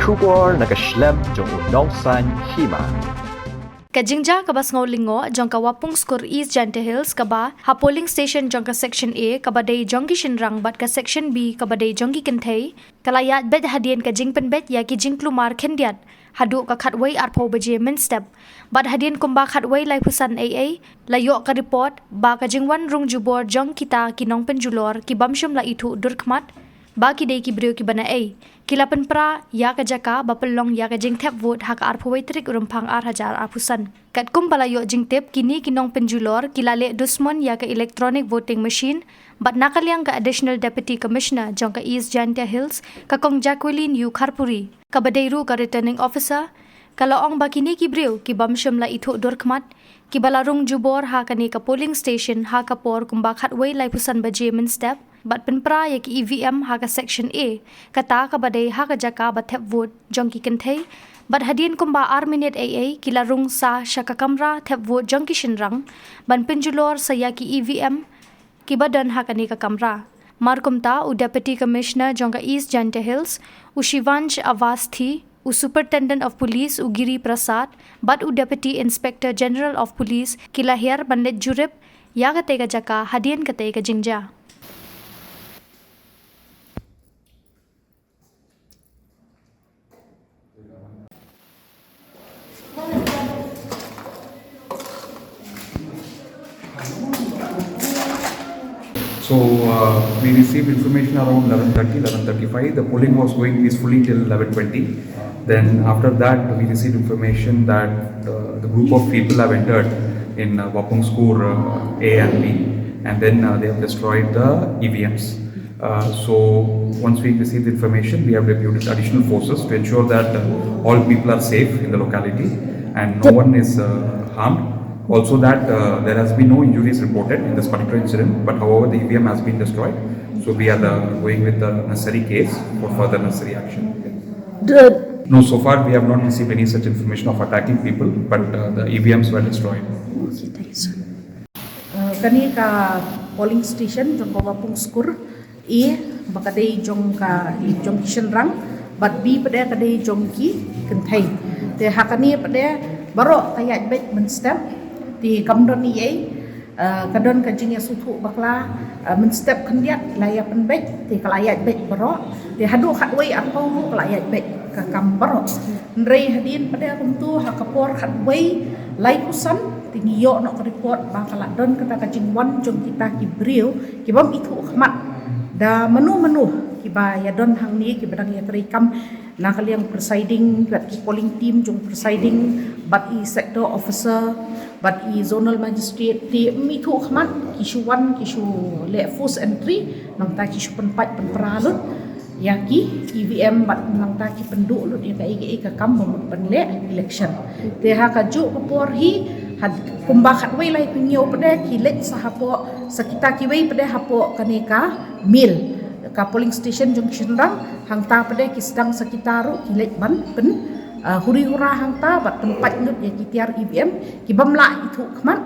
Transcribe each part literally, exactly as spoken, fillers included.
Khubor na ka shlem jong u nongsaiñ hima. Ka jingjia kaba sngew lyngngoh jong ka Wapung Skur East Jaintia Hills kaba ha polling station jong ka Section A kaba dei jong ki shynrang bad ka Section B kaba dei jong ki kynthei ka la ïaid beit hadien ka jingpynbeit ïa ki jingkulmar khyndiat haduh ka khatwei arphew baje mynstep. Bad hadien kumba khatwei laiphew san A A la ïoh ka report ba ka jingwan rung jubor jong kita ki nongpynjulor ki bym shym la ithuh dur khmat ba ki dei ki briew kiba naei, ki la pynpra ïa ka jaka ba pynlong ïa ka jingthep vote ha ka arphew wei tarik u Rymphang ar hajar arphew san. Katkum ba la ïoh jingtip, kine ki nongpynjulor ki la leh dusmon ïa ka electronic voting machine, bad na ka liang ka Additional Deputy Commissioner jong ka East Jaintia Hills, ka Kong Jacqueline U Kharpuri, kaba dei ruh ka Returning Officer, ka la ong ba kine ki briew ki bym shym la ithuh dur khmat, kiba la rung jubor ha kane ka polling station ha ka por kumba khatwei laiphew san baje mynstep, bad pynpra ïa ki E V M ha ka Section A, kata kaba dei ha ka jaka ba thep vote jong ki kynthei, bad hadien kumba ar minit A A ki la rung sa sha ka kamra thep vote jong ki shynrang, ban pynjulor sa ïa ki E V M kiba don ha kane ka kamra. Mar kumta, u Deputy Commissioner jong ka East Jaintia Hills, u Shivansh Avasthi, u Superintendent of Police, u Giri Prasad, bad u Deputy Inspector General of Police ki la hiar ban leit jurip ïa katei ka jaka hadien katei ka jingjia. So uh, we received information around eleven thirty, eleven thirty-five. The polling was going peacefully till eleven twenty. Then after that, we received information that uh, the group of people have entered in uh, Wapung Skur uh, A and B, and then uh, they have destroyed the E V Ms. Uh, so once we received information, we have deputed additional forces to ensure that uh, all people are safe in the locality and no one is uh, harmed. Also that uh, there has been no injuries reported in this particular incident, but however the E V M has been destroyed. So we are uh, going with the necessary case for further necessary action. The No, so far we have not received any such information of attacking people, but uh, the E V Ms were destroyed. Uh, kani ka polling station jong ka Wapung Skur A ba ka dei jong ka jong ki shynrang bad B pade ka dei jong ki kynthei. Te ha kani pade baroh ka ïaid beit mynstep te kam don ei ei, uh, ka don ka jingïasngewthuh bakla, uh, mynstep khyndiat la ïa pynbeit te ka la ïaid beit baroh. Te haduh khatwei arphew ruh ka la ïaid beit ka kam baroh. Hynrei hadien pade kumtu ha ka por khatwei laiphew san te ngi ïoh noh ka report ba ka la don kata ka jingwan jong kita ki briew ki bym ithuh khmat da mano mano kiba ïa don hangne kiba dang ïa trei kam na ka liang presiding bad ki polling team jong presiding bad i sector officer bad i zonal magistrate te ym ithuh khmat ki shu wan ki shu leh forced entry nangta ki shu pynpait pynpra lut ïa ki E V M bad nangta ki pynduh lut ïa kaei kaei ka kam ba mut ban leh election. Te ha kajuh ka por hi ha kumba khatwei laiphew hynñiew pade ki leit sa hapoh sa kita kiwei pade hapoh kane ka mill ka polling station jong ki shynrang hangta pade ki sdang sa kita ruh ki leit ban pyn uh, huri hura hangta bad pynpait lut ïa ki tiar E V M ki bym lah ithuh khmat.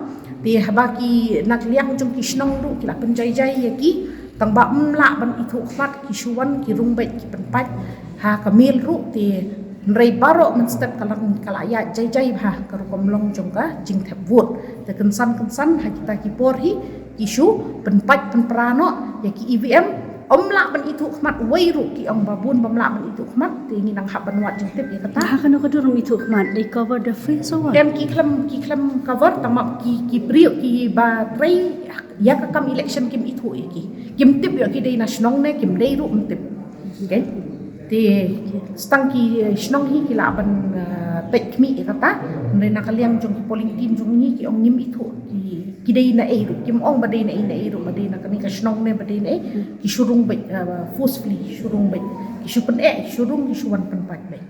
Te haba ki na ka liang jong ki shnong ruh ki la pynjai jai ïa ki tang ba ym lah ban ithuh khmat ki shu wan ki rung beit ki pynpait ha ka mill ruh te hynrei baroh mynstep ka la ka la ïaid jai jai bha ka rukom long jong ka jingthep vote. Te kynsan kynsan ha kita ki por hi ki shu pynpait pynpra noh ïa ki E V M ym lah ban ithuh khmat wei ruh ki ong ba bun bym lah ban ithuh khmat te ngi nang hap ban wad jingtip ïa kata. Ha kano ka dur ym ithuh khmat, they cover the face or what? Em ki khlem ki khlem cover tang ma ki ki briew ki ba trei ïa ka kam election kim ithuh ïa ki. Kim tip ïa ki dei na shnong ne kim dei ruh ym tip. Okay. Te stang ki shnong hi ki lah ban uh, peit khmih ïa kata. Hynrei na ka liang jong ki polling team jong ngi ki ong ngim ithuh ki ki dei na ei ruh kim ong ba dei na ei na ei ruh ba dei na kane ka shnong ne ba dei na ei ki shu rung beit uh, forcefully shu rung beit ki shu pyneh ki shu rung ki shu wan pynpait beit.